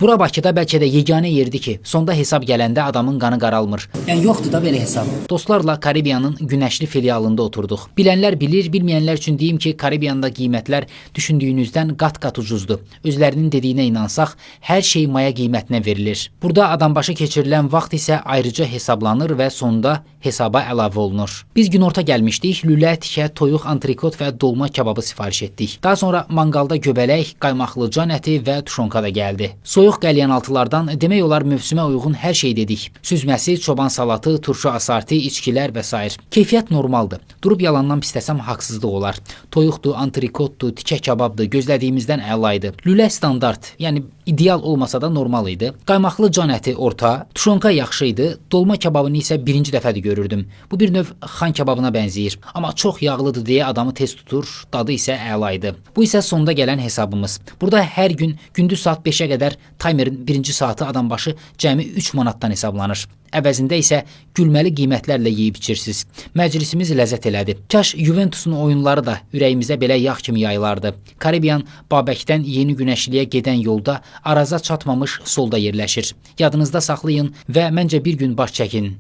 Bura Bakıda bəlkə də yeganə yerdir ki, sonda hesab gələndə adamın qanı qaralmır. Yəni yoxdur da belə hesab. Dostlarla Karibiyanın Günəşli filialında oturduq. Bilənlər bilir, bilməyənlər üçün deyim ki, Karibiyanda qiymətlər düşündüyünüzdən qat-qat ucuzdur. Özlərinin dediyinə inansaq, hər şey maya qiymətinə verilir. Burada adambaşı keçirilən vaxt isə ayrıca hesablanır və sonda hesaba əlavə olunur. Biz günorta gəlmişdik, lülə, tikə, toyuq, antrikot və dolma kababı sifariş etdik. Daha sonra manqalda göbələk, qaymaqlı can əti və tuşonka da gəldi. Soyuq qəlyanaltılardan demək olar mövsümə uyğun hər şey dedik. Süzməsi, çoban salatı, turşu asarti, içkilər və sair. Keyfiyyət normaldır. Durub yalandan pis desəm haqsızlıq olar. Toyuqdur, antrikotdur, tikə kababdır, gözlədiyimizdən əla idi. Lülə standart, yəni ideal olmasa da normal idi. Qaymaqlı can əti orta, tuşonka yaxşı idi. Dolma kababını isə birinci dəfədir görürdüm. Bu bir növ xan kababına bənzəyir. Amma çox yağlıdır deyə adamı tez tutur, dadı isə əla idi. Bu isə sonda gələn hesabımız. Burada hər gün gündüz saat 5-ə qədər taymerin birinci saatı adambaşı cəmi 3 manatdan hesablanır. Əvəzində isə gülməli qiymətlərlə yeyib içirsiniz. Məclisimiz ləzzət elədi. Kaş Juventusun oyunları da ürəyimizə belə yağ kimi yayılardı. Karibiyan Babəkdən Yeni Günəşliyə gedən yolda Araza çatmamış solda yerləşir. Yadınızda saxlayın və məncə bir gün baş çəkin.